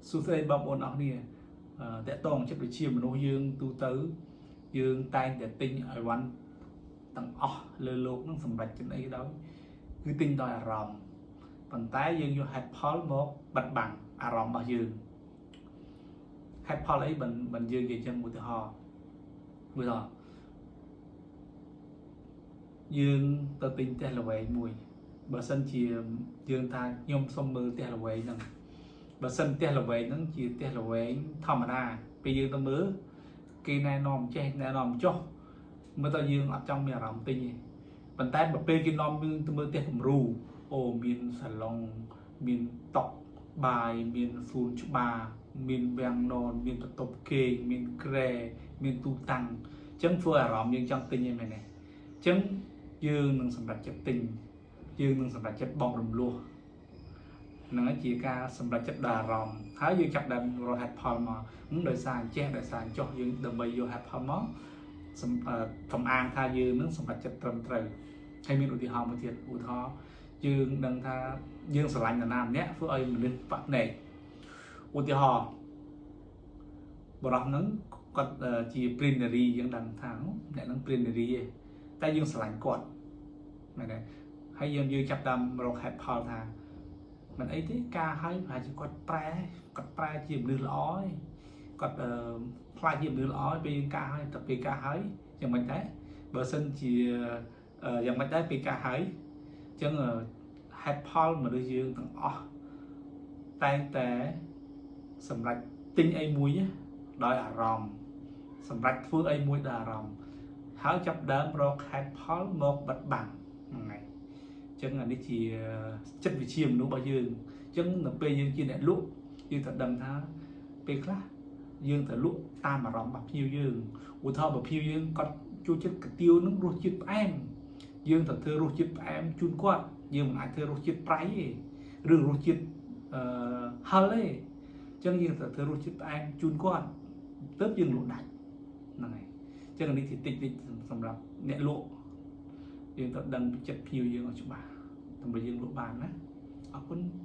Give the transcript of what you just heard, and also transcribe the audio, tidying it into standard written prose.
សួស្តីបងប្អូនអរគ្នាតកតងចិត្តវិទ្យាមនុស្សយើងទូទៅយើងតែងតែទិញអីវ៉ាន់ទាំងអស់លើលោកនឹងសម្រាប់ចិត្តអីក៏ដោយគឺទិញដោយអារម្មណ៍ប៉ុន្តែយើងយកហេតុផលមកបិទបាំងអារម្មណ៍របស់យើងហេតុផលអីមិនមិនយើងនិយាយចឹងឧទាហរណ៍ឧទាហរណ៍យើងទៅទិញផ្ទះល្វែងមួយបើសិនជាយើងថាខ្ញុំសុំមើលផ្ទះល្វែងហ្នឹង បើសិនផ្ទះល្វែងហ្នឹងជាផ្ទះល្វែងធម្មតាពេលយើងទៅមើលគេណែនាំចេះណែនាំចុះមើលទៅយើងអត់ចង់មានអារម្មណ៍ទិញទេប៉ុន្តែបើពេលគេនាំយើងទៅមើលផ្ទះគំរូអូមានសាឡុងមានតុបាយមានសួនច្បារមានវាំងននមានបន្ទប់គេងមានគ្រែមានទូតាំងអញ្ចឹងធ្វើអារម្មណ៍យើងចង់ទិញឯមែនទេអញ្ចឹងយើងនឹងសម្រេចចិត្តទិញយើងនឹងសម្រេចចិត្តបងរំលោះ ហ្នឹងហើយជាការសម្រេចចិត្តដោយអារម្មណ៍ហើយយើងចាប់ដើមរកហេតុផលមកដោយសារអញ្ចេះដោយសារអញ្ចោះយើងដើម្បីយកហេតុផលមកសំសំអាងថាយើងនឹងសម្រេចចិត្តត្រឹមត្រូវហើយមានឧទាហរណ៍មួយទៀតឧទាហរណ៍យើងដឹងថាយើងស្រឡាញ់នរណាម្នាក់ធ្វើឲ្យមនុស្សបាក់ភ្នែកឧទាហរណ៍បរិះហ្នឹងគាត់ជាព្រិននារីយើងដឹងថាអ្នកហ្នឹងព្រិននារីឯងតែយើងស្រឡាញ់គាត់មែនទេហើយយើងយើងចាប់ដើមរកហេតុផលថា មិនអីទេការឲ្យប្រហែលជាគាត់ប្រែគាត់ប្រែជាមនុស្សល្អឯងគាត់អឺខ្លាចជាមនុស្សល្អពេលយើងការឲ្យតែពេលការឲ្យយ៉ាងម៉េចដែរបើសិនជាយ៉ាងម៉េចដែរពេលការឲ្យអញ្ចឹងហេតុផលមនុស្សយើងទាំងអស់តែងតែសម្រាប់ទិញអីមួយដោយអារម្មណ៍សម្រាប់ធ្វើអីមួយដោយអារម្មណ៍ហើយចាប់ដើមរកហេតុផលមកបិទបាំងហ្នឹងហើយ ចឹងអានេះជាចិត្តវិទ្យាមនុស្សរបស់យើងអញ្ចឹងនៅពេលយើងជាអ្នកលក់យើងត្រូវដឹងថាពេលខ្លះយើងត្រូវលក់តាមអារម្មណ៍របស់ភ្ញៀវយើងឧទាហរណ៍បើភ្ញៀវយើងគាត់ចូលចិត្តកាទៀវនឹងរសជាតិផ្អែមយើងត្រូវធ្វើរសជាតិផ្អែមជូនគាត់យើងមិនអាចធ្វើរសជាតិប្រៃទេឬរសជាតិអឺហឹរទេអញ្ចឹងយើងត្រូវធ្វើរសជាតិផ្អែមជូនគាត់ទើបយើងលក់ដាច់ហ្នឹងហើយអញ្ចឹងអានេះជាតិចតិចសម្រាប់អ្នកលក់យើងត្រូវដឹងពីចិត្តភ្ញៀវយើងឲ្យច្បាស់ ដើម្បីយើងលក់បានណាអរគុណ។